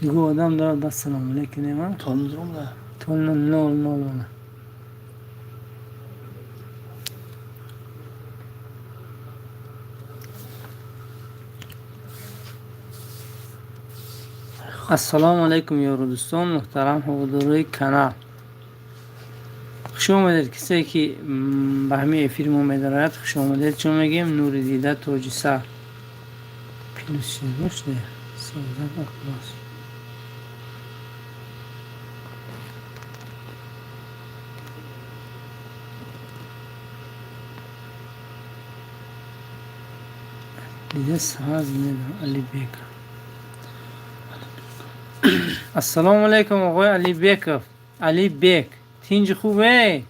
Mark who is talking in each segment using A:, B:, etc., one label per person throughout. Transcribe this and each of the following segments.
A: Диго одам дорад, ба салом алейкум нема.
B: То нузрум да.
A: То 0:00 она. Ассалому алайкум, ёру дӯстон, муҳтарам ҳаводорои канал. Хуш омадед, касе ки ба ҳамин эфири мо медарояд, хуш омадед. Чун мегӯем, нури дида, тоҷи сар. Плюс чӣ создать опрос. Дида саз медам Алибеков. Ассалому алайкум, оғои Алибеков. Алибек. Тинҷи хубе?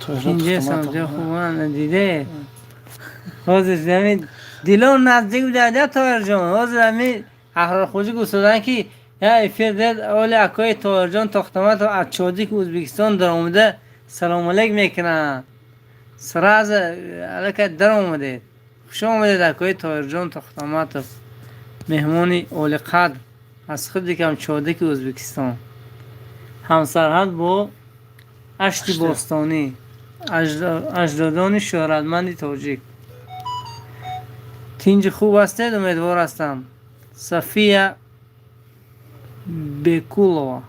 A: Тинҷе самҷа хубан диде. Ҳозир ҳамин дилон наздик буда, Тоҳирҷон. Ҳозир ҳамин Аҳрорхӯҷӣ гуфтадан, ки я эфир дед, оли акои Тоҳирҷон Тохтаматов аз Чодик, Ӯзбекистон даромада салому алейк мекунанд. Сразу аллакай даромадед. Хуш омадед, акои Тоҳирҷон Тохтаматов. Меҳмони олиқадр аз худи кам Чодики Ӯзбекистон. Ҳамсарҳад бо Ашти бостонӣ, аҷдодони шӯҳратманди тоҷик. Тинҷи хуб ҳастед, умедвор ҳастам. Сафия Бекулова.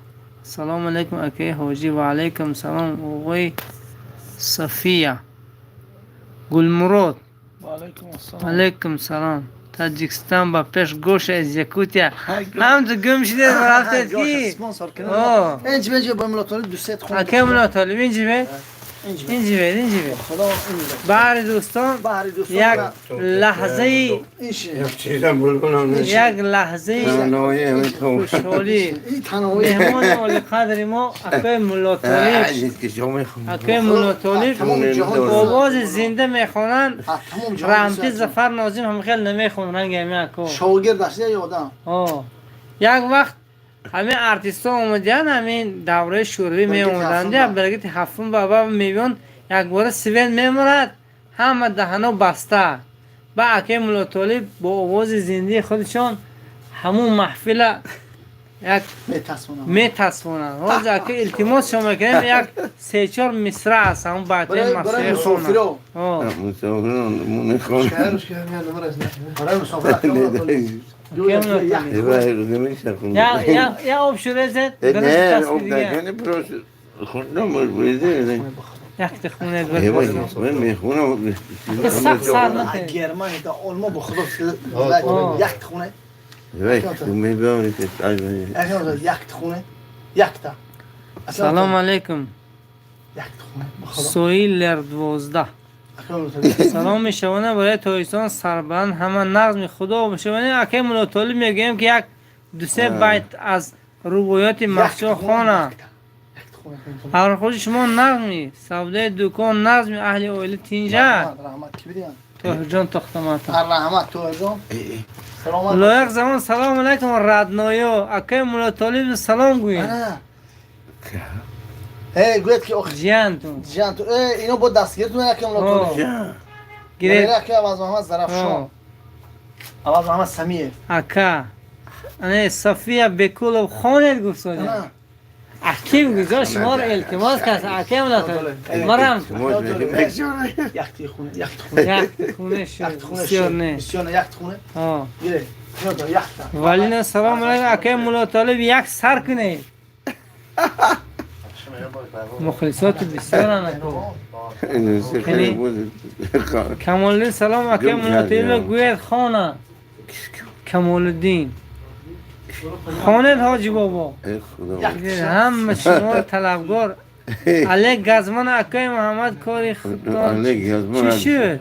A: Ассалому алайкум, акаи ҳоҷӣ. Ва алайкум салом, оғои Сафия. Гулмурод. Алайкум салом. Таҷикистон ба пеш, Гоша из Якутия. Ҳамту гум шидед, рафтед ки? Акаи Муллотолиб, инҷи инҷи бед, инҷи бед. Баҳри дӯстон як лаҳзаи, як лаҳзаи хушҳолӣ. Меҳмони олиқадри мо акаи Муллотолиб, акаи Муллотолиб овози зинда мехонанд. Раҳмати Зафар Нозим ҳам хел намехонд ранги ҳами ако. Як вақт ҳамин артистҳо омадиянд, ҳамин давраи шӯравӣ меомаданд, баргати ҳафтум баба мебиён, якбора свет мемурад, ҳама даҳано баста. Ба акаи Муллотолиб бо овози зиндаи худашон ҳамун маҳфила як метасфонанд. Ҳозир ака, илтимос шумо мекунем, як сечор мисра аст ҳамун байтҳои масруя хонанд. Я об шурезед.
C: Не, об накунӣ, просто хундам.
A: Якта хунед.
C: Мехунам.
A: Сахт сар накунед.
B: Германия, Олмон, бо худо якта хона. Якта хона, якта.
A: Салом алейкум.
B: Якта хона, бо худо.
A: Соилер 12. Саломи шабона барои тоҷикистон, сарбаланд, ҳама нағзми, худо бошавани. Акаи Муллотолиб, мегӯем, ки як дусе байт аз рубоёти махсур хона. Ҳархӯзи шумо нағзми, савдои дукон нағзми, аҳли оила тинҷа? Тоҳирҷон Тохтаматов.
B: Раҳмат, Тоҳирҷон.
A: Лоиқ замон. Салому алайкум, родной. Акаи Муллотолиб салом гӯед.
B: Э, гӯяд ки ох.
A: Ҷиянтун.
B: Ҷиянтун. Э, ино бо дастгиртун, акаи Муллотолиб.
A: Гиред.
B: Акаи Аваз Муҳаммад Зарафшон. Аваз Муҳаммад Самиев.
A: Ака. Ане София Бекулов хонед гуфтодем. Аким гузор шуморо илтимос кард, акаи Муллотолиб. Марам.
B: Якти хона, якти хона.
A: Якти хоне шуд. Бисёр не.
B: Бисёр не, якти хона. Гире. Якта.
A: Валина, салом алайкум, акаи Муллотолиб, як сар кунед. Мухлисоти бисёранд ако. Камолиддин, салом, акаи Муллотолиб, гӯяд хона. Камолиддин. Хонед, ҳоҷи бобо. Ҳама шумо талабгор. Олег Газман, акаи Муҳаммад, кори худтон чӣ шуд?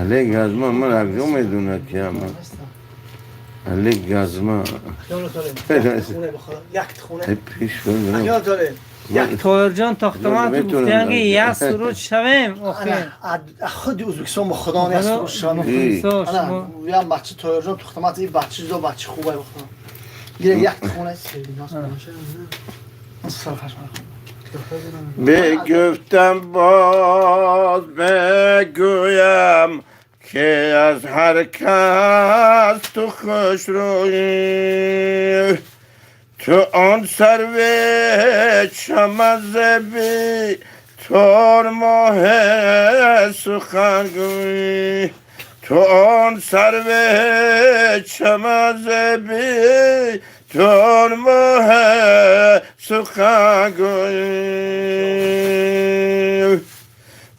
C: Олег Газман ман акҷо медонад, ки ама Олег Газман. Пеш.
A: Тоҳирҷон Тохтаматов гуфтиянд, ки як суруд шавем охир.
B: Худи Ӯзбекистон, бо худо, як суруд шавем. Я бача Тоҳирҷон Тохтаматов, ин бача зо бача хубай, бо худо. Гире, як хона.
C: Бигуфтам, боз бигӯям. که از هر کس تو خوش روی. تو آن سرو چمن بی تار ماه سخنگوی، تو آن سرو چمن بی تار ماه سخنگوی.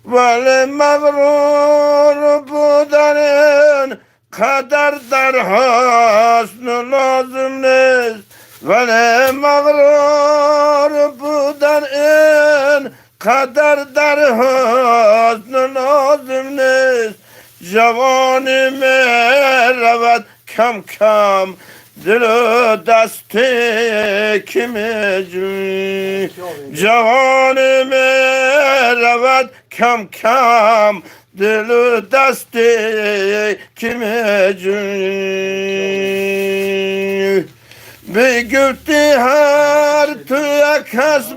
C: ولی مغرور بودن قدر در حسن لازم نیست، ولی مغرور بودن این قدر در حسن لازم نیست. جوانی می رود کم کم، دل و دست کی می جویی؟ جوانی می رود کم کم، دل و دست کی می جویی؟ بگفتی هر تو یک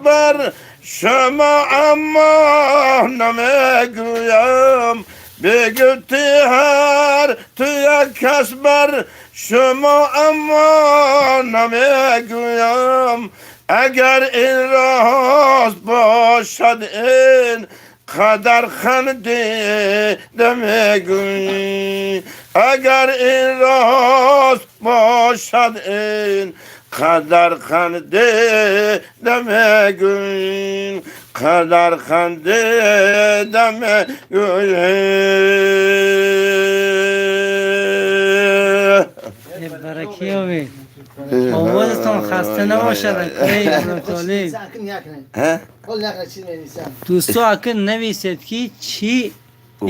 C: بر شما اما نمیگویم، بگفتی هر تو یک بر شما اما نمیگویم. اگر این راست باشد این قدر خنده میگویی، اگر این راست باشد این قدر خنده میگویی، قدر خنده میگویی.
A: Баракӣ ёбед, овозатон хаста набошад, акаи Муллотолиб. Дӯсто, ака, нависед, ки чӣ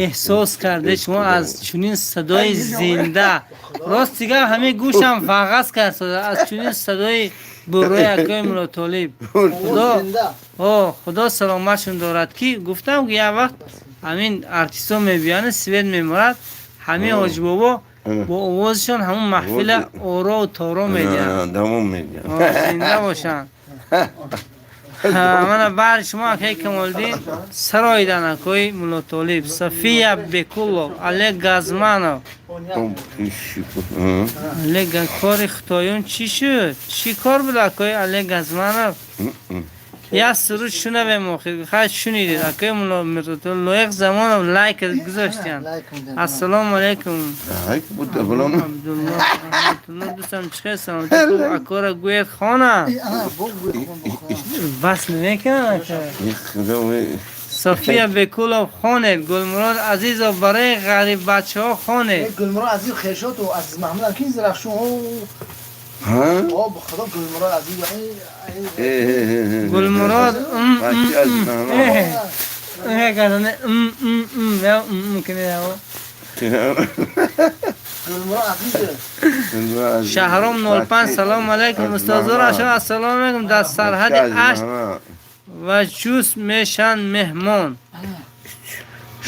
A: эҳсос карде шумо аз чунин садои зинда. Рост дигар, ҳамин гӯшам вағаз кард аз чунин садои буррои акаи Муллотолиб. Худо, о, Худо саломатшон дорад, ки гуфтам, ки як вақт ҳамин артистҳо мебиёянд, свет меморад, ҳамин ҳоҷибобо бо овозашон ҳамун маҳфила орову торо медиҳанд.
C: Давом медиҳанд.
A: Зинда бошанд. Мана баъди шумо, акаи Камолиддин, сароидан акои Муллотолиб, София Бекулов, Олег Газманов. Олег, кори хитоён чӣ шуд? Чӣ кор буд, акои Олег Газманов? Як суруд шунавем охир. Хай, шунидед, акои Мирзотолиб. Лоиқ Замонов лайк гузоштиянд. Ассалому алайкум, Абдулло, раҳматулло, дӯстам, чӣ хел, саломатӣ, хуб? Акора гӯед, хона бас намекунад, ака. София Бекулов, хонед. Гулмурод Азизов, барои ғариббачаҳо хонед.
B: Гулмурод Азиз хешоту Азиз Маҳмуд ки зарафшун. О, бо Худо, Гулмурод Азиз.
A: Гулмурод. Кардане кунед.
B: Гулмурод Азиз.
A: Шаҳром 05, салому алайкум, устозор ашо, ассалому алайкум. Дар сарҳади ашт ва ҷус мешан меҳмон.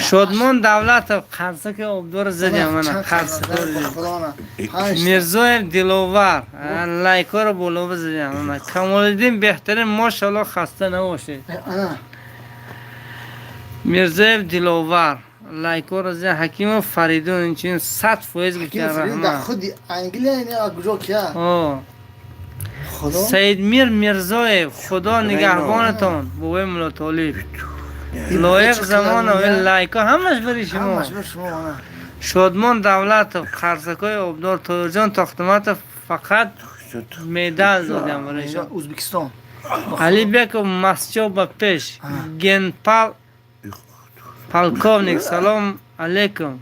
A: Шодмон Давлатов, қарсаки обдор задям, мана қарсакор. Мирзоев Диловар, лайкоро боло бизадям. Мана Камолиддин, беҳтарин, мошалло, хаста набошед. Мирзоев Диловар лайкоро задям. Ҳакимов Фаридун инчунин 100% гуфтян, раҳмат.
B: Худи Англия куҷо кия?
A: Саидмир Мирзоев, Худо нигаҳбонатон, бобои Муллотолиб. Лоиқ Замонов, лайко ҳамаш бари шумо. Шодмон Давлатов, қарсакои обдор. Тоирҷон Тохтаматов, фақат медал додям барои.
B: Ӯзбекистон.
A: Алибеков, масчо ба пеш. Генпал полковник, салом алейкум.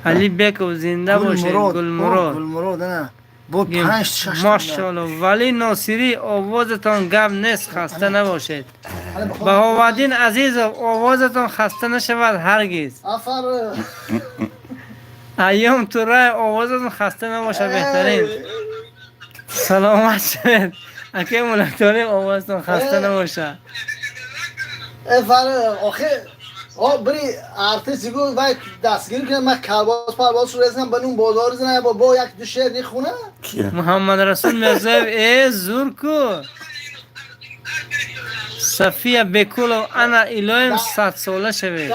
A: Алибеков, зинда бошед. Гулмурод.
B: Гулмурод, ана бо панҷ шаш.
A: Мошалло. Вали Носирӣ, овозатон гап нест, хаста набошед. Баҳоваддин Азизов, овозатон хаста нашавад ҳаргиз.
B: Афарин.
A: Айём Турай, овозатон хаста набошад, беҳтарин, саломат шавед, акаи Муллотолиб, овозатон хаста набошад.
B: Фар охе о бири артисти гу вай дастгирӣ кунад, ман калбос парбос резам, ба нун бозор зинам, бо як ду шеър нихона.
A: Муҳаммад Расул Мирзоев, э, зур ку. Сафия Бекулов, ана, илоҳим, садсола шавед.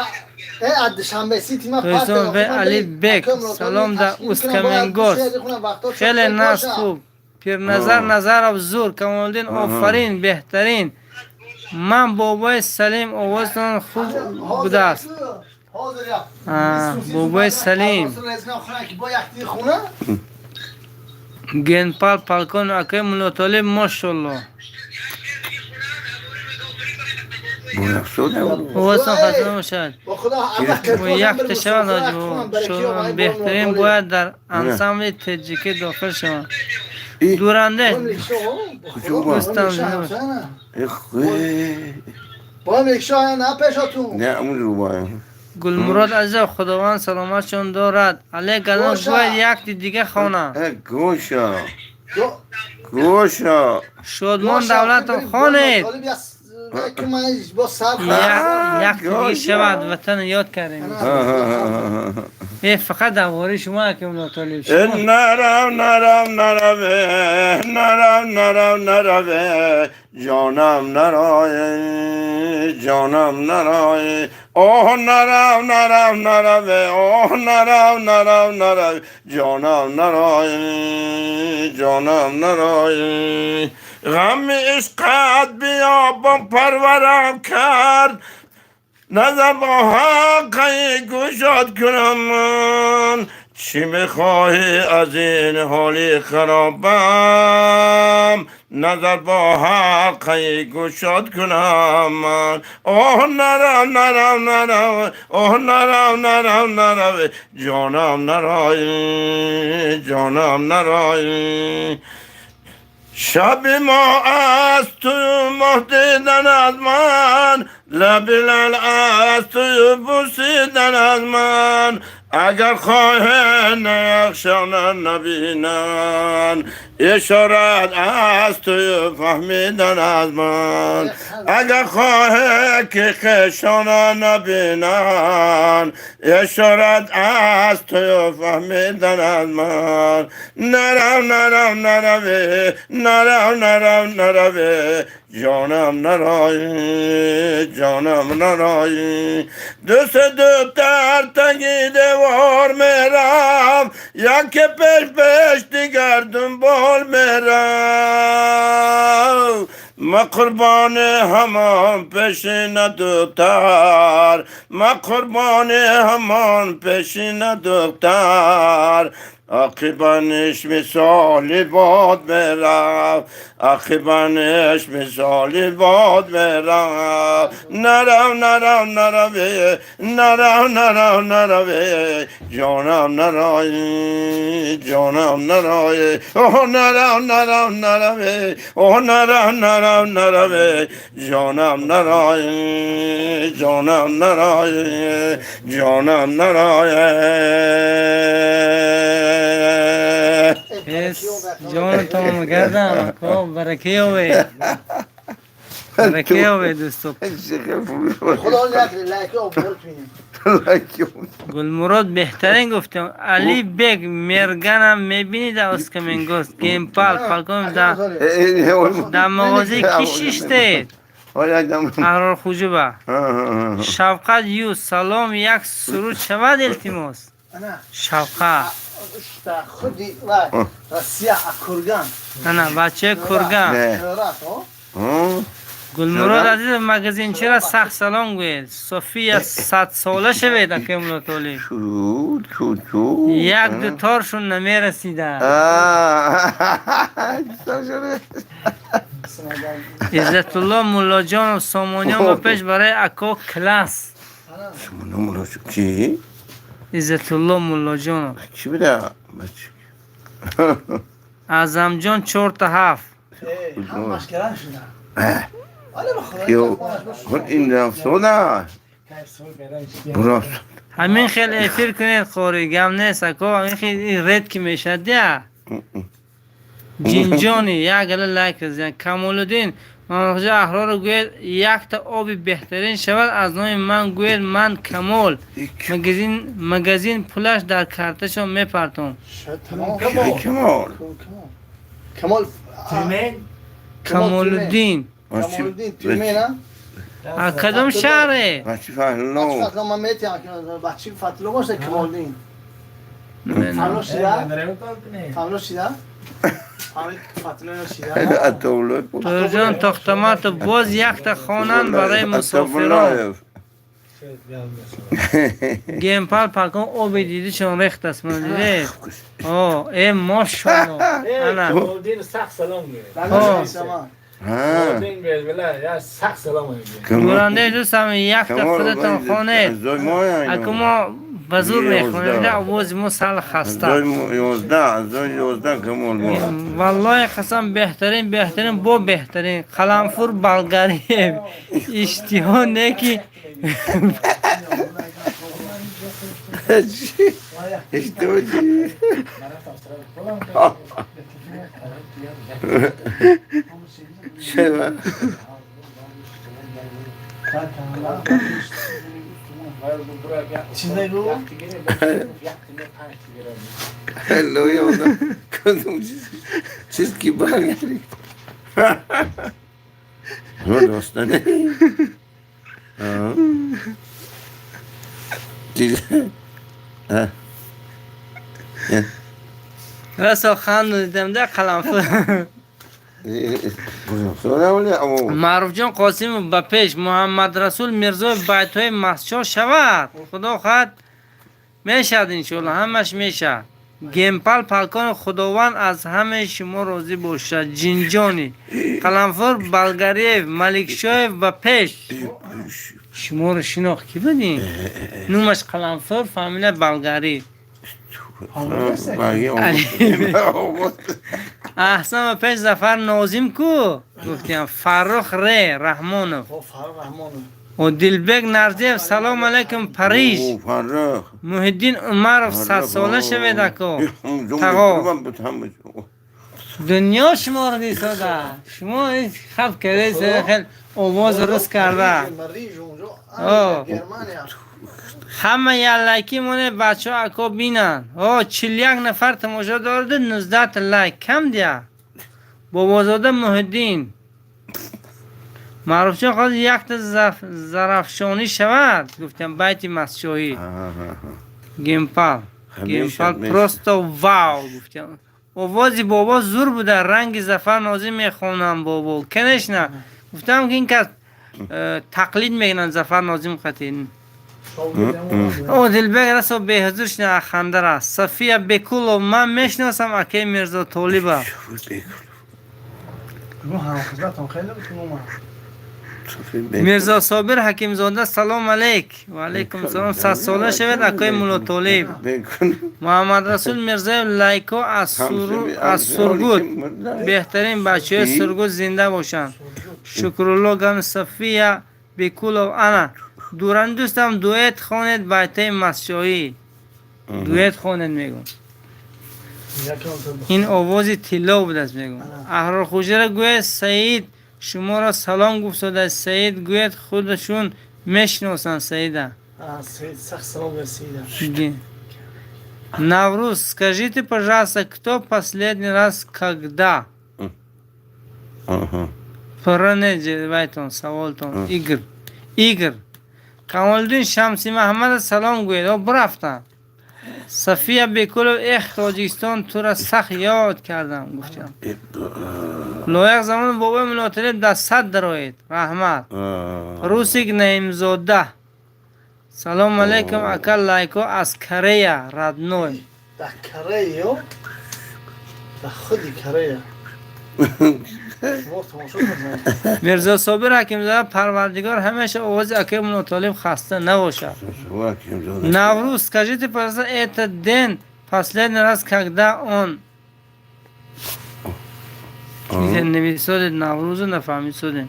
A: Тоҷикистон в Али Бек салом да Усть-Каменогорск, хеле нас хуб. Пирназар Назаров зур. Камолиддин офарин, беҳтарин. Ман бобои Салим, овозтон хуб будааст. Бобои Салим. Генпал Палкон акаи Муллотолиб, мошалло. Овозтон хаста бошад. Якта шавад ҳоҷибобо. Беҳтарин, бояд дар ансамбли тоҷикӣ дохил шаванд. Дурандеш дӯстам. Гулмурод азизов, Худованд саломатшон дорад. Алек Газанов бояд якти дига хонад. Шодмон Давлатов, хонед. Якти дига шавад, ватана ёд кардем. Э, фақат дар бораи шумо, аки Муллотолиб.
C: Нарав, нарав, нараве, нарав, нарав, нараве, ҷонам нарое, ҷонам нарое, оҳ, нарав, нарав, нараве, оҳ, нарав, нарав, нарав, ҷонам нарое, ҷонам нарое. Ғами ишқат биёбон парварам кард, назар бо ҳаққаи гушод кунам ман. Чӣ мехоҳӣ аз ин ҳоли харобам? Назар бо ҳаққаи гушод кунам ман. Оҳ, нарав, нарав, нарав, оҳ, нарав, нарав, нарав, ҷонам нарой, ҷонам нарой. Шаби мо аз ту моҳ дидан аз ман, лаби лал аз ту бусидан аз ман. Агар хоҳе нақшона набинан, ишорат аз ту фаҳмидан аз ман. Агар хоҳе ки хешона набинан, ишорат аз ту фаҳмидан аз ман. Нарав, нарав, нараве, нарав, нарав, нараве, ҷонам нарой, ҷонам нарой. Ду се духтар таги девор мерав, яке пеш пеш, дигар дунбол мерав. Ма қурбони ҳамон пешина духтар, ма қурбони ҳамон пешина духтар. Ақибаниш мисоли бод мерав, ақибаниш мисоли бод мерав. Нарав, нарав, нараве, нарав, нарав, нараве, ҷонам нарой, ҷонам нарой. Оҳ, нарав, нарав, нараве, оҳ, нарав, нарав, нараве, ҷонам нарой, ҷонам нарой, ҷонам нарой.
A: Ҷонатон гардам, ако, баракаёве, баракаёве, дӯсто. Гулмурод беҳтарин гуфтем. Али Бек Мерганам мебинид Усть-Каменогорск. Гемпал Палкон дар мағозаи ки шиштед? Аҳрор Хуҷуба. Шавқат Ю салом, як суруд шавад, илтимос. Шавқат ана бачаи Курган. Гулмурод азиз, магазинчира сахт салом гӯед. София, садсола шавед, акаи Муллотолиб. Як дуторшон намерасида. Иззатулло Муллоҷонов, Сомониён ба пеш, барои ако класс. Иззатулло Муллоҷонов. Аъзамҷон чорта ҳафт. Ҳамин хел эфир кунед, қори, гап нест, ако, ҳамин хел ред ки мешавад дия. Ҷинҷони як гала лайк зан. Камолуддин Мамадхоҷа Аҳрорро гӯед, якта оби беҳтарин шавад аз номи ман гӯед. Ман Камол, магазин, магазин пулаш дар карташон мепартом. Камолуддин. А кадом шаҳре?
C: Бачи
B: Бачи
C: Фаҳло.
B: Фатло ман метиҳам, бачи Фатло боша, Камолдин. Фаҳмло шида? Фаҳмло шида? Фатло шида?
C: Атовлоев.
A: Тоирҷон Тохтаматов боз якта хонанд барои мусофирон.
C: Атовлоев.
A: Гемпал пакон оби дидишон рехтаст, ман дидед? О, э, мошалло. Ана.
D: Камолдин сахт салом гӯед.
C: Ҳа.
D: Камолдин гӯед, вала, я сахт салом гӯед.
A: Гӯрандаи дӯстам, якта худатон хонед.
C: Зой мо.
A: Аку мо ба зур мехонем, овози мо сал хаста.
C: Зой 11, зой 11 Камол мо.
A: Валлоҳи қасам, беҳтарин, беҳтарин, бо беҳтарин. Қаламфур Балгариев. Иштиҳо не ки.
C: Иштиҳо чӣ? Чева?
B: Чиз нагӯ?
C: Лои одам кадом чиз чиз ки баргари. Достане. Чиз.
A: Расо ханду дидам да Қаламфур. Маъруфҷон Қосимов, ба пеш. Муҳаммадрасул Мирзоев, байтҳои масчоҳ шавад. Худо хоҳад, мешавад, иншоалло, ҳамаш мешавад. Гемпал Палконов, Худованд аз ҳамаи шумо розӣ бошад. Ҷинҷони Қаламфур Балгариев, Маликшоев, ба пеш. Шуморо шинохт, ки будин? Нумаш Қаламфур, фамилия Балгарӣ. Аҳсан, ба пеш. Зафар Нозим ку гуфтиям. Фаррух Ре Раҳмонов. Одилбек Нарзиев, салом алайкум, Париж. Муҳиддин Умаров, садсола шавед, ако. Тағо, дунё шуморо дисода. Шумо хаб кардед, хел овоз рӯз карда. Ҳама як лайки моне, бачаҳо, ако бинанд. О, 41 нафар тамошо дораду 19 лайк кам дия. Бобозода Муҳиддин. Маъруфҷон, ҳозир якта зарафшонӣ шавад, гуфтам, байти мастшоҳӣ. Гемпал, Гемпал, просто вау, гуфтам. Овози бобо зур буда, ранги Зафар Нозим мехонам бобо. Конечно, гуфтам ки ин кас тақлид мекунанд Зафар Нозим қатин. Одилбек расо беҳузур шуда, хандар аст. София Бекулов, ман мешиносам акаи Мирзо Толиба.
B: Ҳамхизматон хеле буд.
A: Мирзо Собир Ҳакимзода, салом алейк. Ва алайкум салом. Садсола шавед, акои Муллотолиб. Муҳаммадрасул Мирзоев, лайко аз Сургут. Беҳтарин бачаҳои Сургут зинда бошанд. Шукрулло Гам, София Бекулов, ана. Дуран дӯстам, дуэт хонед байтаи мастшоҳӣ. Дуэт хонед, мегӯм. Ин овози тилло будааст, мегӯм. Аҳрор Хуҷара гӯяд, Саид шуморо салом гуфтода. Саид гӯяд, худашон мешиносанд Саида. Навруз, скажите, пожалуйста, кто последний раз когда пурра саволтон. Игр, Игр. Камолиддин Шамси Маҳаммада салом гӯед, о бурафтанд. Сафия Бекулов, эх, Тоҷикистон, тура сахт ёд кардам, гуфтам. Лоиқ замон, бобои Муллоталиб дар сад дароед, раҳмат. Русик Наимзода, салому алайкум, ака, лайко аз Корея, родной.
B: Дар Корея, дар худи Корея.
A: Мирзо Собир Ҳакимзода, Парвардигор ҳамеша овози акаи Муллотолиб хаста набошад. Наврӯз, скажите, пожалуйста, этот день последний раз когда он нависодед. Наврӯзу нафаҳмисодем.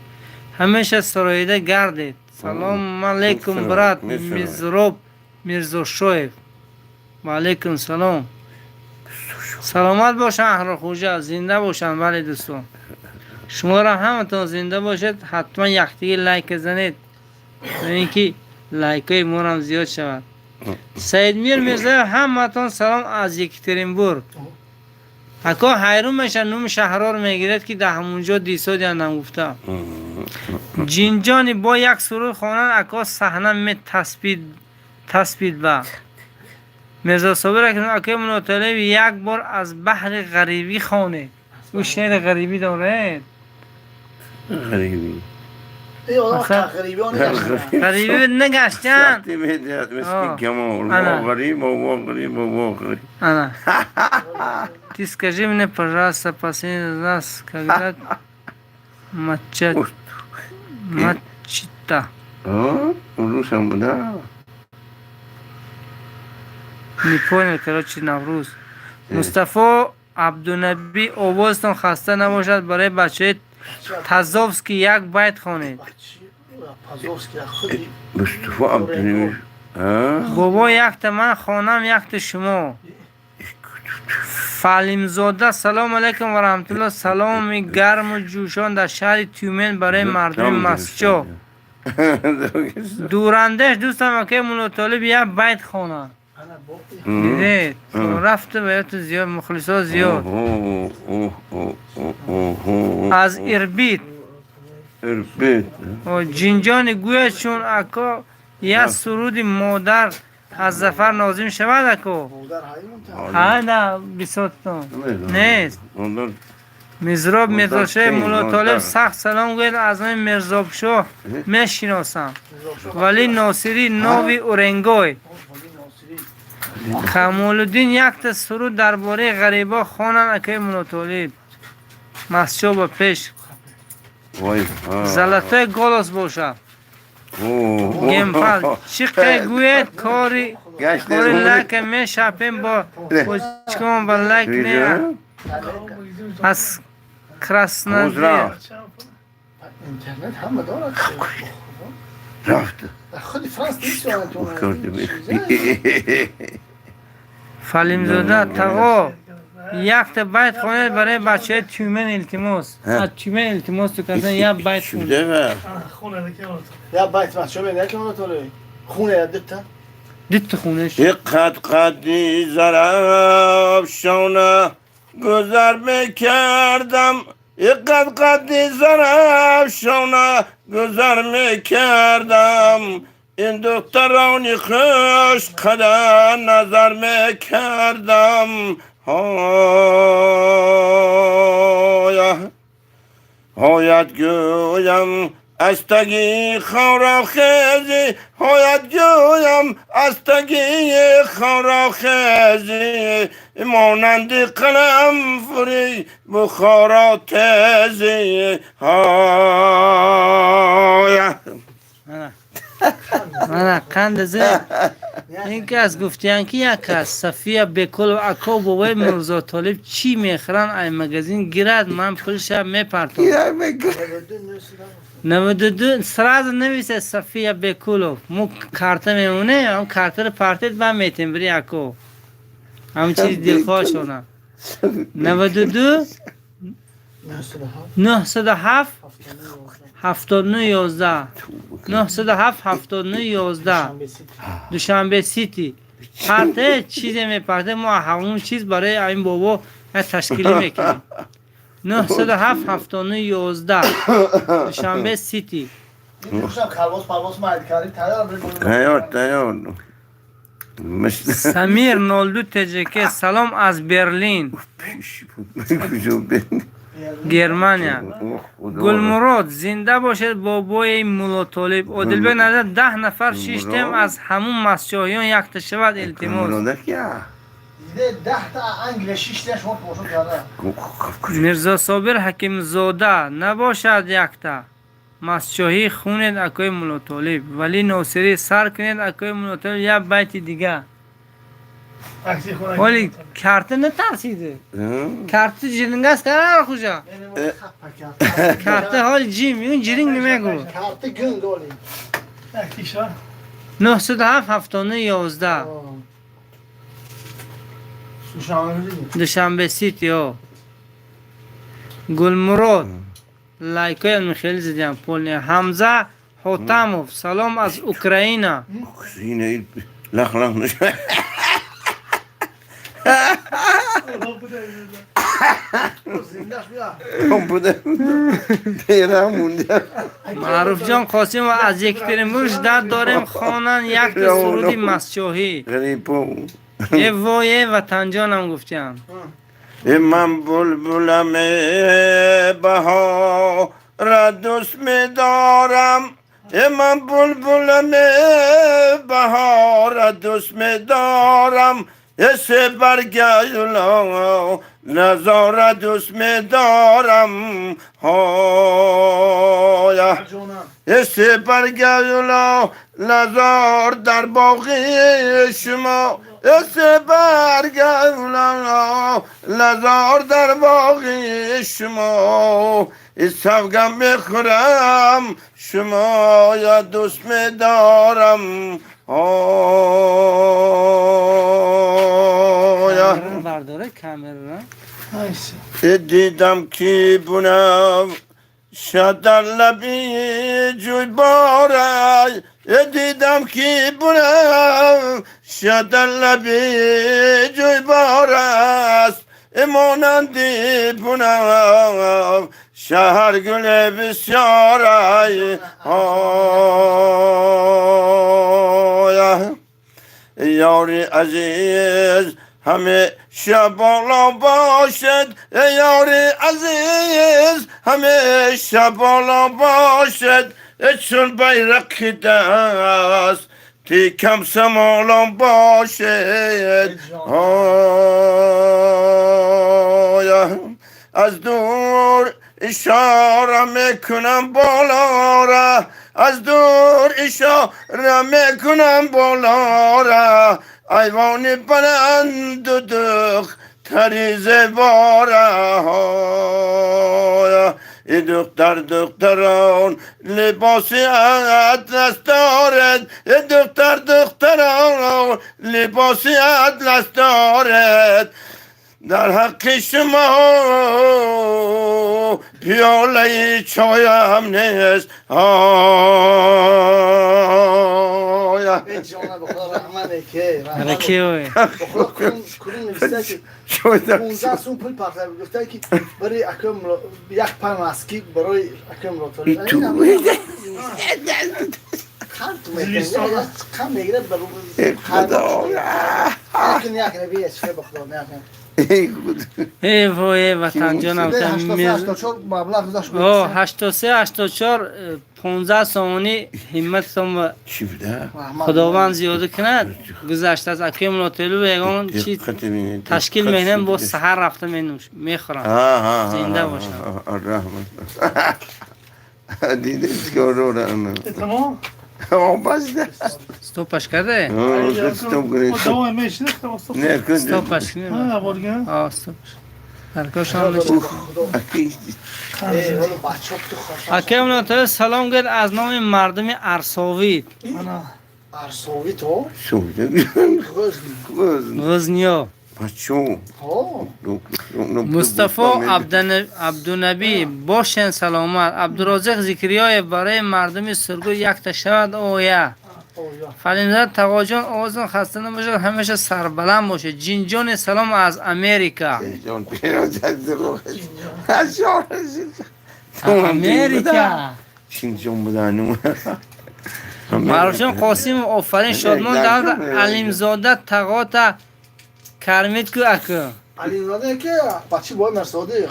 A: Ҳамеша сароида гардед. Салому алайкум, брат Мизроб Мирзошоев. Ва алайкум салом. Саломат бошанд, Аҳрорхӯҷа, зинда бошанд. Бале, дӯстон, шуморо ҳаматон зинда бошед. Ҳатман яктиги лайка занед, то ин ки лайкҳои морам зиёд шавад. Саидмир Мирзоев, ҳаматон салом аз Екатеринбург. Ако ҳайрон меша, нуми шаҳрор мегирад, ки дар ҳамунҷо дисодиандам гуфта. Ҷинҷони бо як суруд хонан, ако, саҳна метаспид таспид ба. Мирзо Собир акои Муллотолиб, як бор аз баҳри ғарибӣ хонед. Ӯ шеъри ғарибӣ доред.
C: Ғарибӣ.
B: Эй одам ғарибӣ
A: ғарибӣ нагаштан.
C: Сахти медиҳад мисли камол. Мо ғариб, мо ғариб, мо ғариб.
A: Ана. Ты скажи мне, пожалуйста, последний раз, когда матча матчита.
C: Русам буда.
A: Не понял, короче, Навруз. Мустафо Абдунаби, овозтон хаста набошад, барои бачаи Тазовский як байт хонед.
C: Мустафо Абдунаби.
A: Бобо, якта ман хонам, якта шумо. Фалимзода, салому алайкум ва раҳматулло, саломи гарму ҷӯшон дар шаҳри Тюмен барои мардуми Масчо. Дурандеш дӯстам, акаи Муллотолиб, як байт хонам. Дидед, рафту ва зиёд мухлисо зиёд. Аз Ирбит.
C: Ирбит.
A: Ҷинҷони гӯяд, чун ако як суруди модар аз Зафар Нозим шавад, ако. Ҳа, на бисотон. Нест. Мизроб Мирзошоҳи Муллотолиб, сахт салом гӯяд, аз номи Мирзобшоҳ мешиносам. Вали Носирӣ, Нови Уренгой. Камолуддин, якта суруд дар бораи ғарибо хонанд, акаи Муллотолиб. Масчо ба пеш. Золотой голос боша. Гемпал чӣ қай гӯед, кори кори лайка мешапем бо почкон ба лайк не аз Краснодар.
B: Интернет ҳама дорад.
C: Рафт.
B: Худи Франс нест.
A: Фалимзода тағо, якта байт хонед барои бачаҳои Тюмен, илтимос. Аз Тюмен илтимос ту кардан, як байт хонед.
B: Як байт бачаҳо мегӯяд, ки хуне дитта.
A: Дитта хунеш.
C: Қад қадди Зарафшона гузар мекардам, қад қадди Зарафшона гузар мекардам, ин духтарони хуш қадар назар мекардам. Ҳоя ҳоят гӯям, аз таги хорохезӣ, ҳоят гӯям, аз таги хорохезӣ, монанди қаламфури Бухоро тезӣ. Ҳоя.
A: Мана қандазе ин кас гуфтиян, ки як кас Сафия Беколов, ако, бобои Мирзотолиб чӣ мехӯранд, ай магазин гирад, ман пулша мепартом. 92 сразу нависе Сафия Бекулов, мо карта мемоне, ам картаро партед, ба метем бири, ако, ҳам чизи дилхоҳ шона. 92 907 79 11, 907 79 11, Душанбе Сити. Парте чизе мепарте, мо ҳамон чиз барои ин бобо як ташкилӣ мекунем. 907 79 11, Душанбе Сити.
C: Тайёр, тайёр.
A: Самир 02 ТЖК, салом аз Берлин, Германия. Гулмурод, зинда бошед, бобои Муллотолиб. Одилбек Назар, 10 нафар шиштем, аз ҳамун масчоҳиён якта шавад, илтимос.
B: 10 та Англия шишта шумо тамошо карда.
A: Мирзособир Ҳакимзода, набошад, якта масчоҳӣ хунед, акои Муллотолиб. Вали Носирӣ, сар кунед, акои Муллотолиб, як байти дига. Оли карта натарсиди, карта ҷирингас кар хуша, карта ҳоли ҷим ин ҷиринг намегӯ.
B: Карта гунг оли.
A: 907 79 11, Душанбе Сити. О, Гулмурод, лайкоям хеле зидиам полни. Ҳамза Ҳотамов, салом аз Украина.
C: Лах лах.
B: Зиндаш бия.
C: Компютер тера мунда.
A: Маъруфҷон Қосимов аз Екатеринбург дард дорем, хонан якта суруди Мастчоҳӣ.
C: Ғарибо.
A: Е вое, ватанҷонам, гуфтям.
C: Е ман булбулам, баҳора дӯст медорам. Е ман булбулам, баҳора дӯст медорам. Е се баргаюло назора дӯст медорам. Ҳоя.
B: Ҷонам.
C: Се баргаюло назор дар боғи шумо. Се баргаюло назор дар боғи шумо. Савгам мехӯрам, шумоя дӯст медорам. Ҳоя.
A: Бардора камераро.
B: Айси.
C: Дидам ки бунафша дар лаби ҷӯйборай. Дидам ки бунафша дар лаби ҷӯйбор аст, монанди бунафша ҳар гуле бисёрай. Ҳоя. Ёри азиз ҳамеша боло бошад, ёри азиз ҳамеша боло бошад, чун байрақи даст ти комсомолон бошед. Ҳоя. Аз дур ишора мекунам болора, аз дур ишора мекунам болора, айвони баланду духтари зебора. И духтар, духтарон либоси атлас дорад, и духтар, духтарон либоси атлас дорад, дар ҳаққи шумо пиёлаи чоям нест. Ҳоя.
B: Эй ҷона, ба Худо раҳмат ке.
A: Раки ой.
B: Ба Худо кунун нависта ки
C: Чойда.
B: 15 сум пул парта гуфта ки барои акам як пар носки барои акам.
C: И ту.
B: Қанд мекунад, қанд мегирад ба.
C: Эй Худо.
B: Якин як наби чӣ, ба Худо якин.
C: Эй Худо.
A: Е вое, ватанҷонам.
B: 83 84 маблағ гузашт.
A: О, 83 84 15 сомонӣ ҳиммататон ба
C: Чӣ буда?
A: Худованд зиёда кунад, гузаштааст. Акои Мулотелу ягон чи
C: Диққат бинед.
A: ташкил мекунем, боз саҳар рафта менӯш мехӯрам. Зинда бошам.
C: Раҳмат. Дидед чикор.
D: Тамом.
C: Бас.
A: Стопаш карде.
C: Стоп кунед.
D: Давай мешина, стоп.
C: Не кун.
A: Стопаш кунем.
D: Ha, borgan.
A: А, стопаш даркошон. Акои Мулотелу, салом гӯед аз номи мардуми Арсовид.
D: Ana.
B: Арсови то.
A: Ғизниё.
C: Бачо.
A: Мустафо Абдунабӣ, бошен саломат. Абдурозиқ Зикриёев, барои мардуми Сургут якта шавад оя. Фалимзад Тағоҷон, овозон хаста набошад, ҳамеша сарбаланд бошед. Ҷинҷони, салом аз Америка. Америка.
C: Чинҷон будану.
A: Маъруфҷон Қосимов, офарин. Шодмон Давлат Алимзода, тағота кармид ку аку.
B: Алимзода ки бачи бой Мирсодиқ.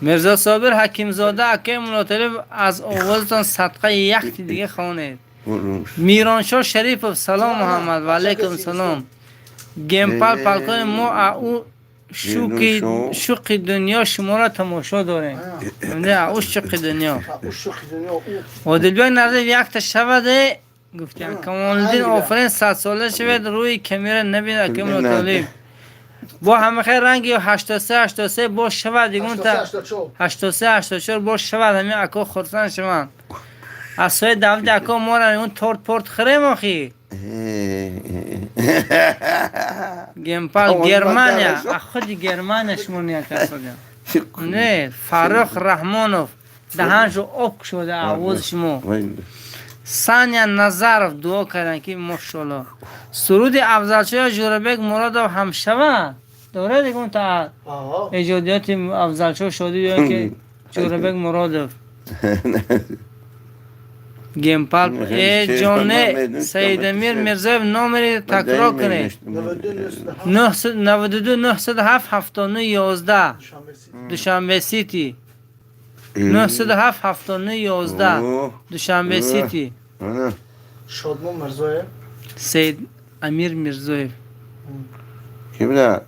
A: Мирзо Собир Ҳакимзода, акаи Мулоталиб, аз овозатон садқаи якти дига хонед. Мироншоҳ Шарипов, салом Муҳаммад, ва алайкум салом. Гемпал палкони мо ау шуқи дунё шуморо тамошо дорем. Ау шуқи дунё.
B: Шуқи дунё.
A: Одилбек Назаров, якта шаваде гуфтям. Камолиддин, офарин, садсола шавед, рӯи камера набинед акаи Мулоталиб. Бо ҳамахел ранги 83 83 бош шавад дигунта. 83 84 бош шавад, ҳамин ако хурсанд шаванд. Аз сои Давиди ако мора он торт порт хӯрем охи. Гемпал, Германия, худи Германия шумо ниякасодям. Не, Фаррух Раҳмонов, даҳаншо об шуда овози шумо. Саня Назаров дуо карданд ки мошалло. Суруди Афзалшоҳ Ҷӯрабек Муродов ҳам шавад. Дорад ягон та эҷодиёти Афзалшоҳ Шодӣ ё ки Ҷӯрабек Муродов? Гемпал э ҷоне, Саидамир Мирзоев, номери такрор кунед. 92 907 79 11, Душанбе Сити, 907 79 11, Душанбе Сити.
B: Шодмон Мирзоев.
A: Саид Амир Мирзоев.
C: Ки буда?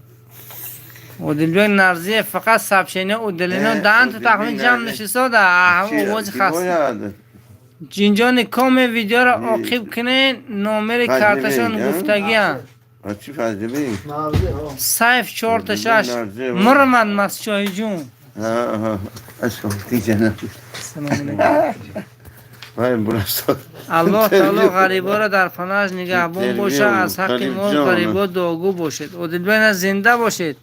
A: Одилбек Нарзиев, фақат сообщение удалено. Даҳанта тахмин ҷамъ нишистода, овози хаста. Ҷинҷони коме, видеоро оқиб кунед, номери карташон гуфтагиам.
C: Чӣ фазлибӣ?
A: Сайф, чорта шаш мурмад, Масчоҳиҷун. Аллоҳ таоло ғариборо дар паноҳаш нигаҳбон боша, аз ҳаққи мо ғарибо дуогӯ бошед. Одилбек, зинда бошед.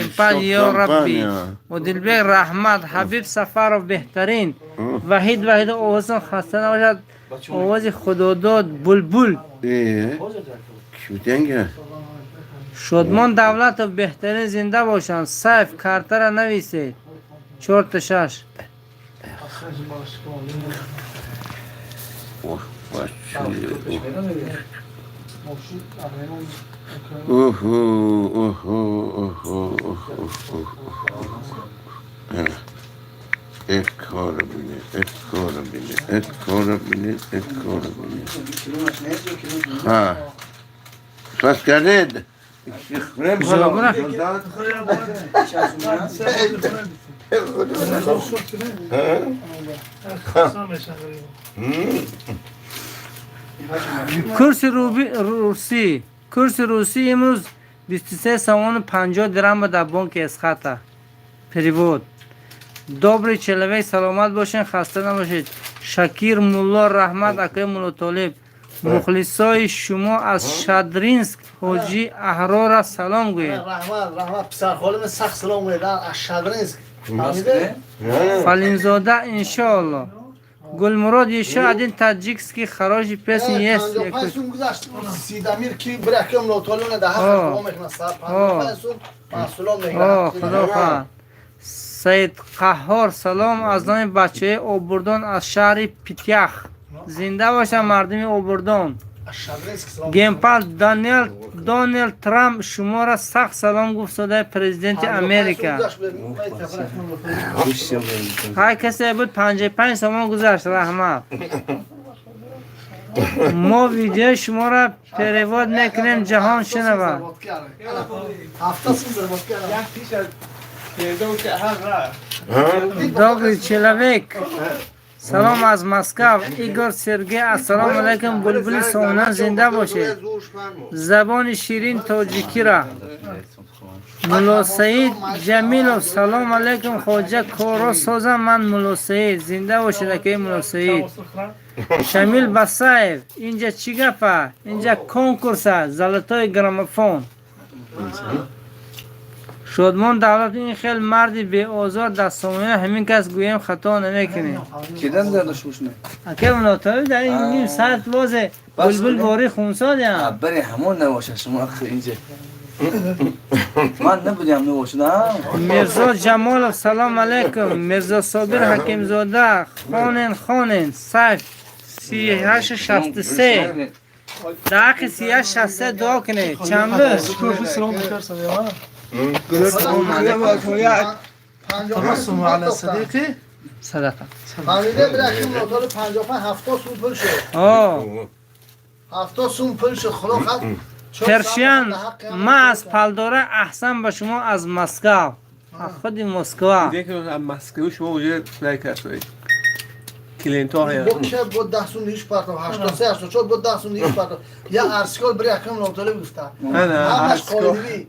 A: Импал, ё рабби. Одилбек, раҳмат. Ҳабиб Сафаров, беҳтарин. Ваҳид, Ваҳид, овозон хаста набошад, овози худодод булбул. Шодмон Давлатов, беҳтарин, зинда бошанд. Сайф, картара нависед, чорта шаш.
C: Эх, ха. Пас кардед?
A: Жобра. Курси русӣ, курси русӣ имрӯз 23 сомону 50 дирам дар бонки Эсхата. Перевод. Добрый человек, саломат бошед, хаста набошед. Шакир Мулло, раҳмат, акои Муллотолиб. Мухлисои шумо аз Шадринск, ҳоҷӣ Аҳрора салом гӯед.
B: Раҳмат, раҳмат, писархолим сахт салом гӯед аз Шадринск.
A: Фалимзода, иншоалло. Гулмурод, еще один таджикский хороший песни есть.
B: 55 сум гузашт. Сидамир ки биракам лотолиона да ҳақ дуо мекунад, 55 сум маҳсулот мегирад.
A: Худо хоҳад. Саид Қаҳҳор, салом аз номи бачаҳои Обурдон аз шаҳри Питях. Зинда бошанд мардуми Обурдон. Гемпал, Доналд Трамп шуморо сахт салом гуфт, содаи президенти Америка. Ҳар касе буд, 55 сомон гузашт, раҳмат. Мо видеои шуморо перевод мекунем, ҷаҳон шинавад. Добрый человек, салом аз Москав. Игор Сергей, ассалому алайкум, булбули сомонан, зинда бошед. Забони ширин тоҷикира. Муллосаид Ҷамилов, салом алайкум, хоҷа, коро созам, ман Муллосаид. Зинда бошед, акаи Муллосаид. Шамил Басаев, инҷа чӣ гапа? Инҷа конкурса, золотой граммофон. Шодмон Давлат, ин хел марди беозор дар сомона ҳамин кас гӯем, хато намекунем. Ака Муллотолиб, дар ин ним саат бозе булбул бори хунсодям.
E: Бари ҳамон набошад шумо инҷа. Ман набудям, набошад.
A: Мирзо Ҷамолов, салом алайкум. Мирзо Собир Ҳакимзода, хонен, хонен. Сайф, 3863. Дар ҳаққи 3863 дуо кунед. Чанд буд?
D: تبسم على صديقي.
A: Садақа.
B: فهمیده برکیم لوتال 55 70 سوم پول شد. 70 سوم پول شد. خدا خد.
A: Першиян, ман аз Палдора, аҳсан ба шумо аз Москав. Аз худи Москва.
F: Москва шумо уже накард. Клиентҳо
B: бо ке бо 10 сум ниш партов, 83 84 бо 10 сум ниш партов. Я арскол брякам лотали гуфта. Ҳамаш қолиби.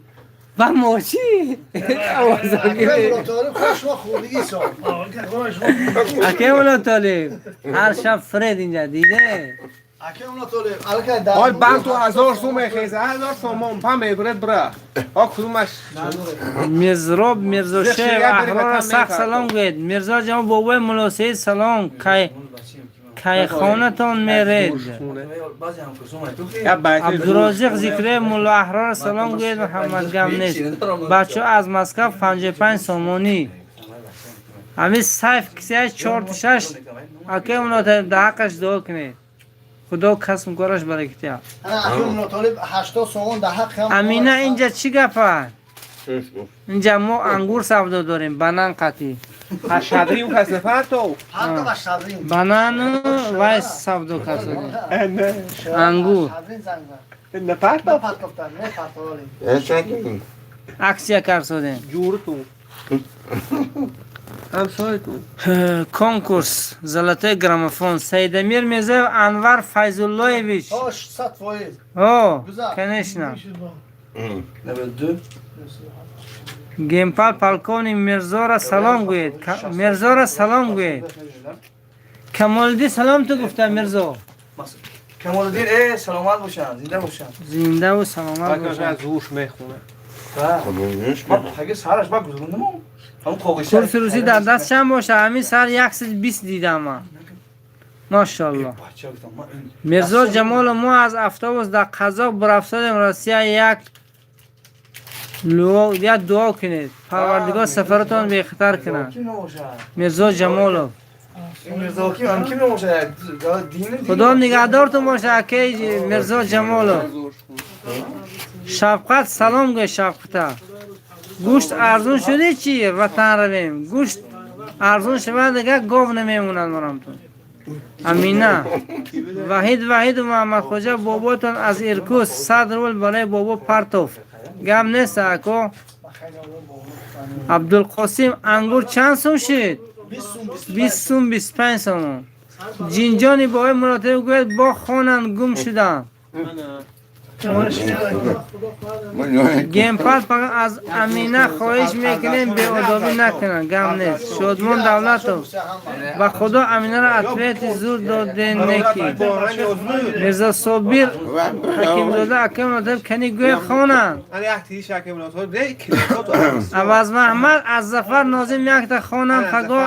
A: Ба моши.
B: Лотали хуш мо хурдиги со.
A: Акай Муллотолиб, ҳар шаб фред инҷа диде.
F: ҳол банк ту 1000 сум мехеза, 1000 сомон па мебуред бра. Ҳо кудумаш?
A: Мирзроб Мирзошев, Аҳрора сахт салом гӯед. Мирзо ҷамол, бобои Муллосаид салом. Кайхонатон меред? Абдурозиқ Зикре, мулло Аҳрор салом гӯед. Муҳаммад, гам нест. Бачаҳо, аз Москав 55 сомонӣ. Ҳамин сайф кисияш чорту шаш. Акай Муллотолиб, дар ҳаққаш дуо кунед, Худо касбу кораш баракатиҳад.
B: Ана акай Муллотолиб 80 сомон дар ҳаққи ҳам.
A: Амина, инҷа чӣ гапа? Инҷа мо ангур савдо дорем, банан қатӣ.
F: Шадрим кас нафар то.
B: Ҳатто ба Шадрин.
A: Банану вай савдо кардем, ангур.
B: Шадрин занг зад.
F: Нафар то.
B: Напартофта, мепартовали.
A: Акция карсодем.
F: Ҷурту. Ҳамсоятун.
A: Конкурс «Золотой граммофон». Саидамир Мирзаев Анвар Файзуллоевич.
B: О, 100%.
A: О,
B: Гузар.
A: конечно. Гемпал, полковник Мирзора салом гӯед. Мирзора салом гӯед. Камолиддин салом ту гуфта, Мирзо.
E: Камолиддин, саломат бошанд, зинда бошанд.
A: Зиндаву саломат бошанд.
F: Аз ҳуш мехонад.
E: Хаги сараш ба гузарондам, ҳамон коғиз.
A: Курси русӣ дар даст чанд боша? Ҳамин сар 120 дидам ман, машоалло. Мирзо Ҷамолов, мо аз автобус дар Қазоқ бурафтодем Россия, як як дуо кунед, Парвардигор сафаратон бехатар кунад. Мирзо Ҷамолов. Худо нигаҳдортон боша, акаи Мирзо Ҷамолов. Шафқат салом гӯй, Шафқата. Гӯшт арзун шуди чи? Ватан равем, гӯшт арзун шавад, дигар гов намемонад марамтон. Амина, Ваҳид Ваҳиду Муҳаммадхоҷа, боботон аз Иркут 100 рубл барои бобо партофт. Гап нест, ако. Абдулқосим, ангур чанд сум шид? 20 сум, 25 сомон. Ҷинҷони бобои Муротиб гӯяд, бо хонанд гум шуданд. Гемпал, фақат аз Амина хоҳиш мекунем, беодобӣ накунанд. Гам нест. Шодмон Давлатов, ба Худо, Аминаро ответи зур доден неки. Мирзо Собир Ҳакимзода, акай Муротиб, кани гӯяд, хонанд. Аваз Маҳмад, аз Зафар Нозим якта хонам, паго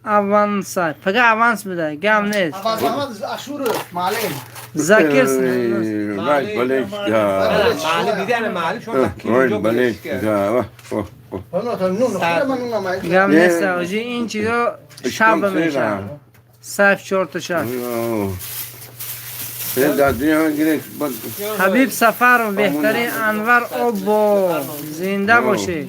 A: аванса, пага аванс бидай. Гам нест.
B: Аваз Маҳмад Ашуров, маълим.
A: Закир. Гам нест, оҷи, ин чизо шаба мешавад, сайф чорту шаш. Ҳабиб Сафаров, беҳтарин Анвар оббо, зинда бошед.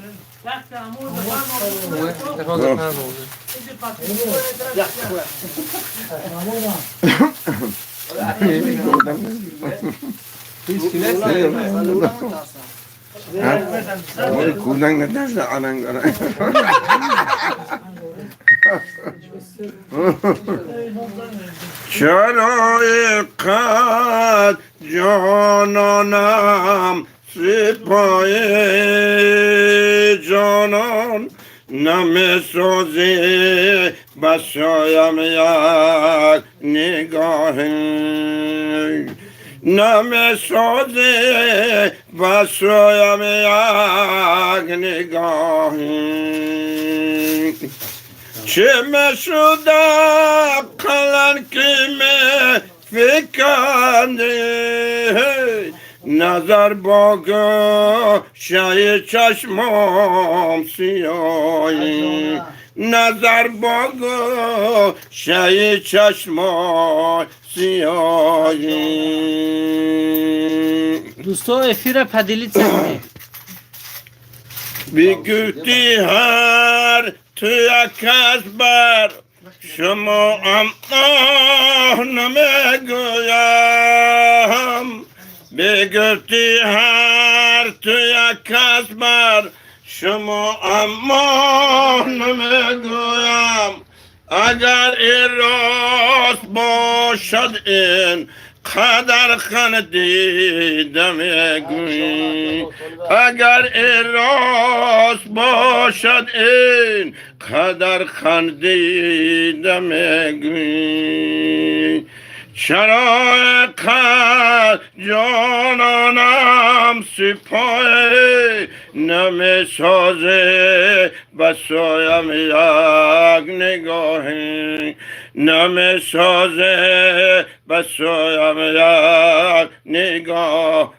C: چرا قد جانانم سپاه جانان نمیسازی بسایم یک نگاه نمیسازی بسایم یک نگاه چه مشودا قلن که می فکندی نظر با گوشای چشمام سیاهی نظر با گوشای چشمام سیاهی.
A: Дӯсто, эфира поделиться кунед.
C: بگفتی هر تو یک از بر شما اما نمیگویم بگفتی هر تو یک از بر شما اما نمیگویم اگر این راست باشد این قدر خندیده میگویی اگر این راست باشد این قدر خندیده میگویی چرا قد جانانم سپاه نمیسازه بسایم یک نگاهی. نمیسازه به سویم یک نگاه.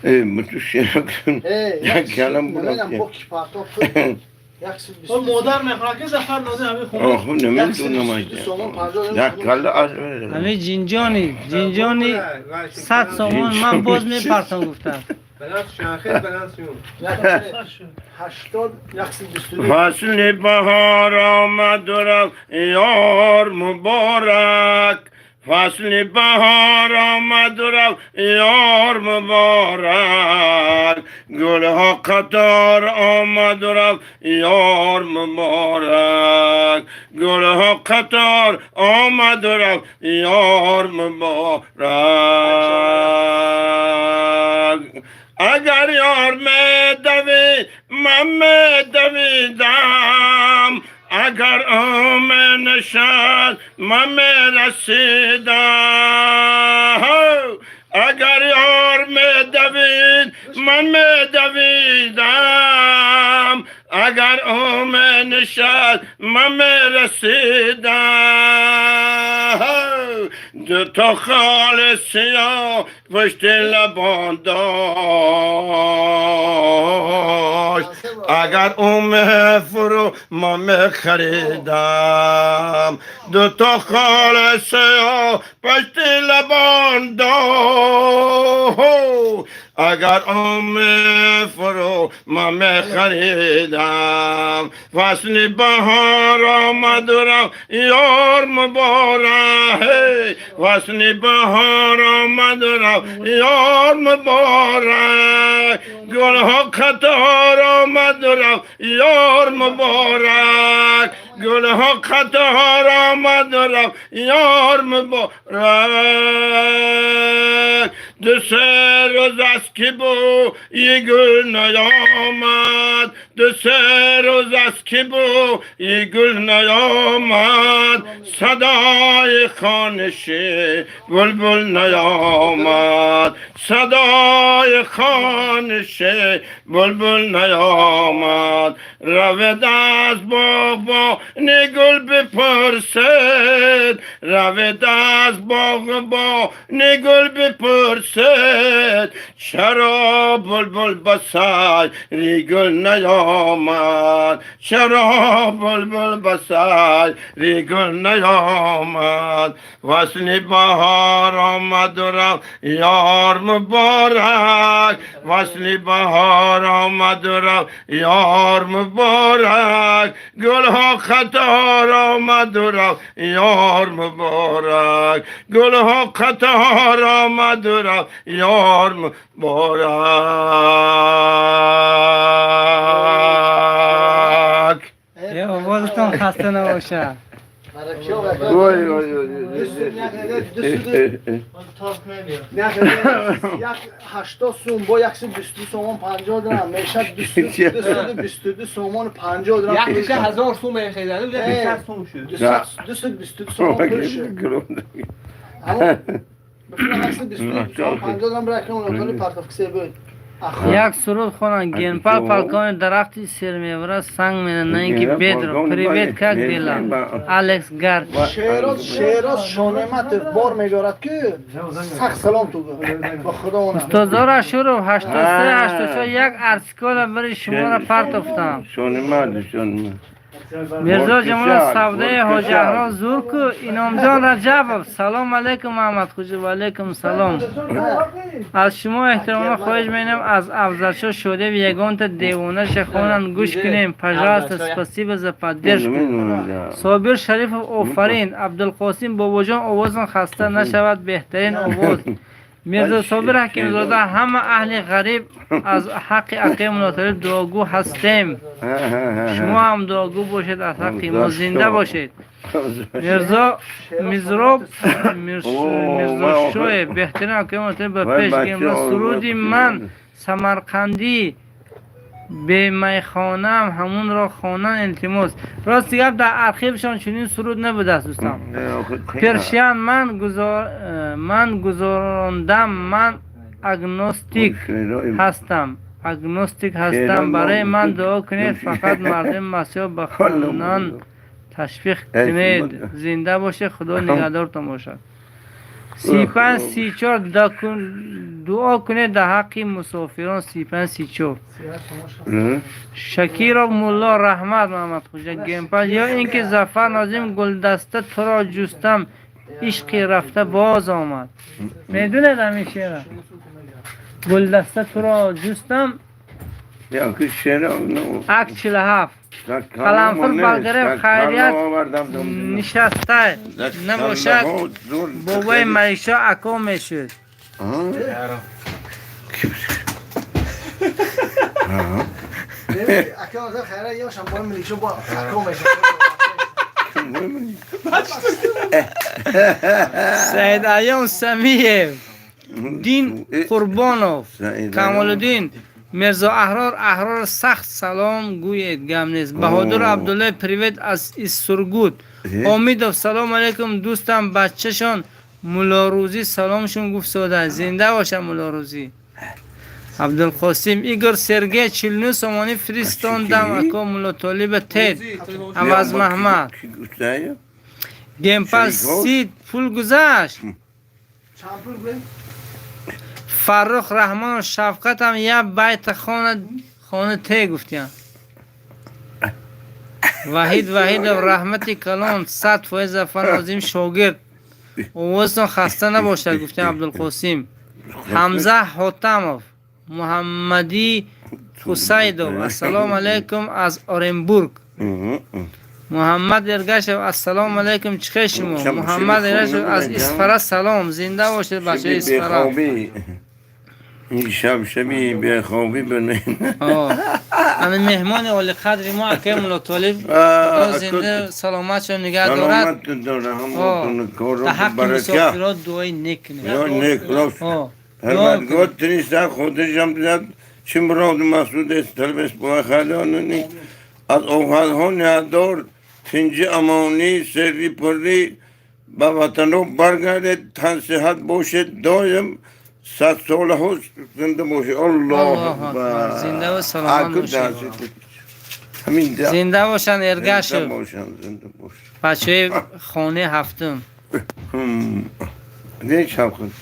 C: ای تو شعر یک کلم
B: نمیدونم
C: بود.
B: با کی پرتاب
D: O مادر میخواد که زفر نازی همه خونه.
C: آخه نمیدونم یک کله از
A: ҳамин ҷинҷони ҷинҷони 100 сомон ман боз мепартам гуфтам.
F: بلند شاخه بلند شو.
B: 80 122.
C: فصل بهار آمد و رفت یار مبارک، فصل بهار آمد و رفت یار مبارک، گلها قطار آمد و رفت یار مبارک، گلها قطار آمد و رفت یار مبارک. اگر یار می دوید من می دویدم، اگر او می نشست من می رسیدم. اگر یار می دوید من می دویدم، اگر او می نشست من می رسیدم. دو تا خال سیاه پشت لبان داشت، اگر او می فرو ما می خریدم. دو تا خال سیاه پشت لبان داشت، اگر او می فرو ما می خریدم. فصل بهار آمد و رفت یار مبارک، فصل بهار آمد و رفت یار مبارک، گلها قطار آمد و رفت یار مبارک، گلها قطار آمد و رفت یار مبارک. دو سه روز است که بوی گل نیامد، دو سه روز است که بوی گل نیامد، صدای خوانش بلبل نیامد، صدای خوانش بلبل نیامد. رود از باغبان گل بپرسید، رود از باغبان گل بپرسید، چرا بلبل به سیر گل نیامد، چرا بلبل به سیر گل نیامد. فصل بهار آمد و رفت یار مبارک، فصل بهار آمد و رفت یار مبارک، گلها قطار آمد و رفت یار مبارک، گلها قطار آمد و رفت یار مبارک.
A: Е, овозатон хаста набошад.
C: وای وای وای.
B: Як 80 сум бо 122 сомон 50 дирам мешад 222 сомон 50 дирам.
F: یک میشه 1000 سوم میخریدن اون 600 سوم شد.
B: 222 сомон пул шуд. Аммо 122 сомон 50 дирам бира кун партовкисе буд.
A: Як суруд хонанд: генпал полковник дарахти сермевара санг мена, на ин ки бедро. Привет, как дела, Алекс Гарч?
B: Шероз, Шероз Шонематов бор мебарад, ки сахт салом ту ба худо.
A: Устодзор Ашуров 83 84 як артикола бари шуморо партофтам.
C: Шонимад, шонимад.
A: Мирзо Ҷамолов, савдаи ҳоҷаҳро зур ку. Иномҷон Раҷабов, салом алейкум, Аҳмадхуҷа. Ва алейкум салом. Аз шумо эҳтиромона хоҳиш менам, аз Афзалшо Шодиев ягонта девонаша хонанд, гӯш кунем, пожалуйста. Спасибо за поддержку. Собир Шарифов, офарин. Абдулқосим Бобоҷон, овозон хаста нашавад, беҳтарин овоз. Мирзо Собир Ҳакимзода, ҳама аҳли ғариб аз ҳаққи ақи Мулоталиб дуогӯ ҳастем, шумо ҳам дуогӯ бошед аз ҳаққи мо. Зинда бошед. Мирзо Мизроб Мирзошоев, беҳтарин акаи Мулоталиб, ба пеш гирем. Суруди ман самарқандӣ бемайхонаам, ҳамунро хонан, илтимос. Рости гап, дар архившон чунин суруд набудааст, дӯстам. Першиян, ман гузарондам, ман агностик ҳастам. Агностик ҳастам, барои ман дуо кунед, фақат мардуми масеҳо ба хондан ташвиқ кунед. Зинда бошед, Худо нигаҳдортон бошад. 35 34 дуо кунед дар ҳаққи мусофирон. 35 34. Шакиров Мулло, раҳмат. Маҳмадхӯҷа Гемпал ё ин ки Зафар Нозим: гулдаста туро ҷустам, ишқи рафта боз омад. Медунед ҳамин шеъра? Гулдаста туро ҷустам. Ак 47 Қаламфур Балгарев, хайрият нишаста набошад, бобои Маликшоҳ ако мешуд. Саидаён Самиев, Дин Қурбонов, Камолуддин Мирзо Аҳрор, Аҳрор сахт салом гӯед, гам нест. Баҳодур Абдуллаев, привет аз Иссургут. Омидов, салом алейкум, дӯстам, бачашон Муллорӯзӣ саломшон гуфт сода. Зинда боша Муллорӯзӣ. Абдулқосим, Игор Сергей, 49 сомонӣ фиристондам ако Муллотолиба тед. Аваз Маҳмад. Гемпал сид пул гузашт. Фаррух Раҳмонов, Шавқатам як байта хона те гуфтиям. Ваҳид Ваҳидов, раҳмати калон, 100%. Зафар Нозим шогирд, овозтон хаста набошад, гуфтиям. Абдулқосим, Ҳамза Ҳотамов, Муҳаммадӣ Хусайдов, ассалому алайкум аз Оренбург. Муҳаммад Эргашев, ассалому алайкум, чӣ хел шумо? Муҳаммад Эргашев аз Исфара салом, зинда бошед, бачаи Исфара.
C: Шаб шаби бехобӣ.
A: Ана меҳмони олиқадри мо акаи Муллотолиб, зинда саломатшон нигаҳ дорад. Дар ҳаққи мусофирот дуои нек кунед.
C: Парвардигор тиниста худашам бидад, чӣ муроду мақсуд аст талбес бохалонани аз офатҳо ниҳаддор, тинҷи, амонӣ, серри пуррӣ ба ватано баргардед, тансиҳат бошед, доим садсолаҳо зинда бошед. Аллоҳу акбар.
A: Зинда ва саломат бошед. Зинда бошанд Эргашев, бачаи хонаи ҳафтум.
C: Не шавқат.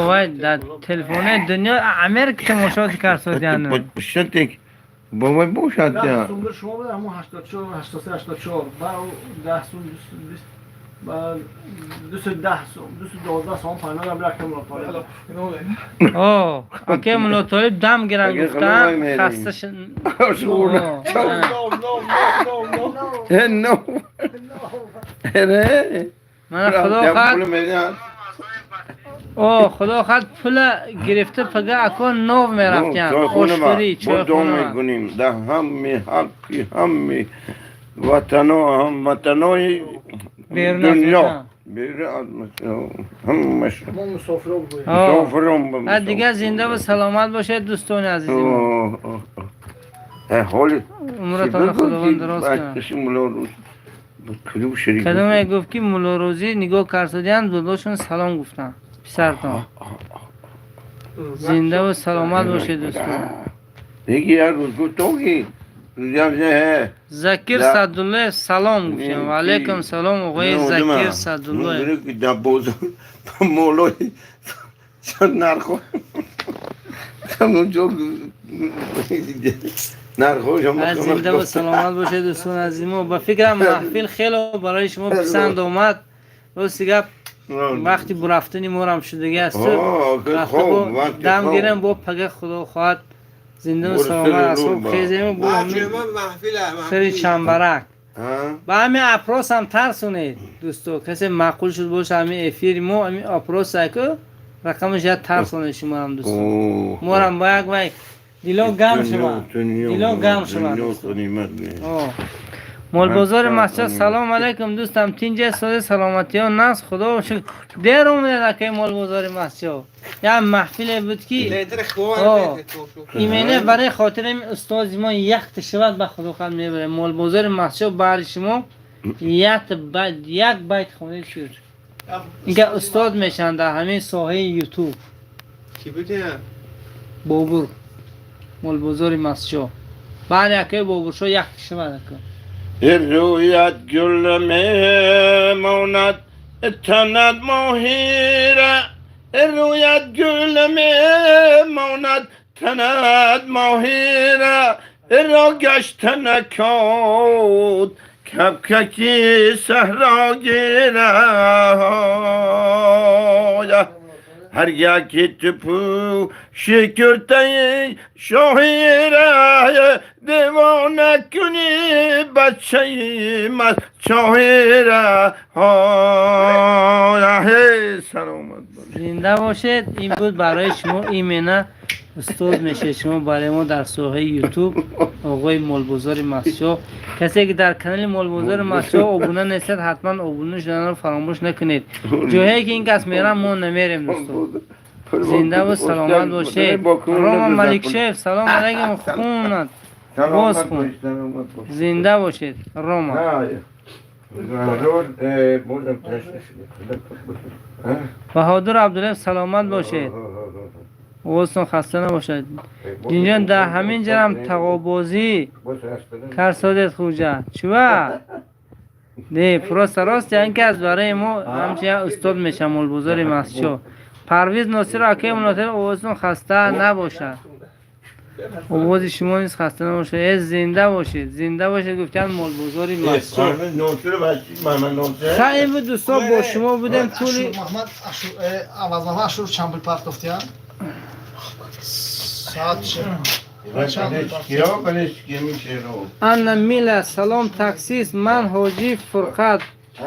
A: Вай дар телефони дунё Америка тамошо кард содиану.
C: Бобой бошад.
D: Шумо буда ҳамон 84, 83, 84, баъд 10 сум, баъд 210 сум, 212 сом пайнодам биракта Муллотолиб.
A: О, акаи Муллотолиб дам гиран гуфтам, хаста. Мана худо хад, о худо хад, пула гирифта, пага ако нов мерафтиян ошхӯрӣ, чойхона
C: мекунем дар ҳами ҳаққи ҳами ватано, ҳамватанои дунё.
A: Дигар зинда ва саломат бошед, дӯстони азизи мо. Умратонро Худованд дароз кунад. Кадоме гуфт, ки Муллорӯзӣ нигоҳ кард, додошон салом гуфтанд, писартон. Зинда ва саломат бошед, дӯстон. Закир Садуллоев, салом гуфтем. Ва алайкум салом, оғои Закир Садуллоев. Зинда ва саломат бошед, дӯстон азизи мо. Ба фикрам, маҳфил хело барои шумо писанд омад. Рости гап, вақти бурафтани морам шудагӣ асту. Дам гирем, бо пага, худо хоҳад, зинда ва саломат асоб хезем, бо сари чамбарак. Ба ҳамин опрос ҳам тарсонед, дӯсто. Касе маъқул шуд боша ҳамин эфири мо, ҳамин опрос аку рақамаш я тарсонед шумоам, дӯсто. Морам ба як вай дило гам шума, дило гам шума. Молбозори масҷид, салом алайкум, дӯстам, тинҷа сози, саломатиё нас, худо шукр. Дер омадед, акаи молбозори масҷид. Як маҳфиле буд, ки имене барои хотири устози мо якта шавад, ба худо қад мебарем. Молбозори масҷид баҳри шумо. Як байт хонед, шуд. Инка устод мешаванд дар ҳамин соҳаи ютуб.
F: Ки будия?
A: Бобур, молбозори Масчо. Баъд якаи Бобуршо як шавад ака.
C: رویت گل میماند تند ماهیره، رویت گل میماند تند ماهیره، را گشتن کود کبککی صحرا گیره. هر یکی تو شکرته شاهیره، دیوانه کنی بچه مست چاهیره. سلامت باش.
A: Зинда бошед. Ин буд барои шумо, имена устод мешед шумо барои мо дар соҳаи ютуб, оғои молбозори Масчо. Касе ки дар канали молбозори Масчо обуна нестед, ҳатман обуна шуданро фаромӯш накунед. Ҷоҳое ки ин кас мерам, мо намерем, дӯсто. Зиндаву саломат бошед. Рома Маликшев, салом алайкум, хунат боз хун. Зинда бошед, Рома.
C: Бозам ташна шуда.
A: Баҳодур Абдуллаев, саломат бошед, овозтон хаста набошад. Динҷон, дар ҳамин ҷарам тағобозӣ карсодед, хуҷа чува не, просто рост ин ки аз барои мо ҳамчун як устод мешам, молбозори Масчо. Парвиз Носир, акаи Мунотир, овозтон хаста набошад. Овози шумо низ хаста набошад. Э, зинда бошед, зинда бошед, гуфтан молбозори Масчо. Хай, буд, дӯсто, бо шумо будем тӯли
B: Муҳаммад Авазмаҳмад Ашур чанд пул партофтия? Соат чанд?
A: Анна Мила, салом, таксист, ман Ҳоҷӣ Фурқат.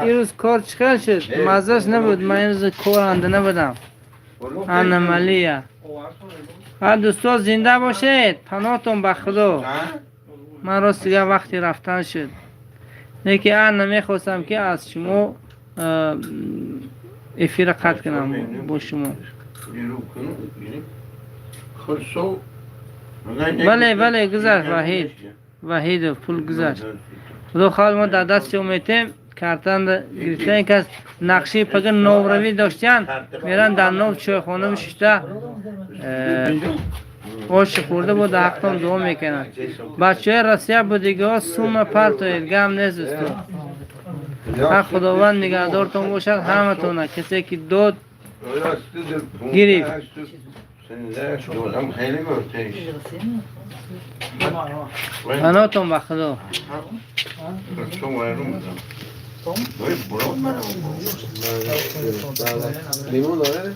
A: Ирӯз кор чӣ хел шуд? Маззаш набуд, ман ирӯз коранда набудам. Анна Малия. Ҳа, дӯсто, зинда бошед, паноҳтон ба Худо. Ман рост дигар вақти рафтан шуд. Леки Анна, мехостам, ки аз шумо эфира қатъ кунам бо шумо. Бале, бале, гузашт, Ваҳид Ваҳидов, пул гузашт. Худо хоҳад, мо дар дасти шумо метем. Картанда гирифтан кас нақшаи пага новравӣ доштиян, меран дар нов чойхона шишта, оши хӯрда, бо дар ҳақтон дуо мекунанд. Бачаҳои Россия будигиҳо, сума партоед, гам нест, дӯсто. Ҳа, Худованд нигаҳдортон бошад ҳаматона. Касе ки дод, гирифт.
C: خیلی گفتش.
A: Паноҳтон ба Худо.
C: تو برو.
F: لیمو داره؟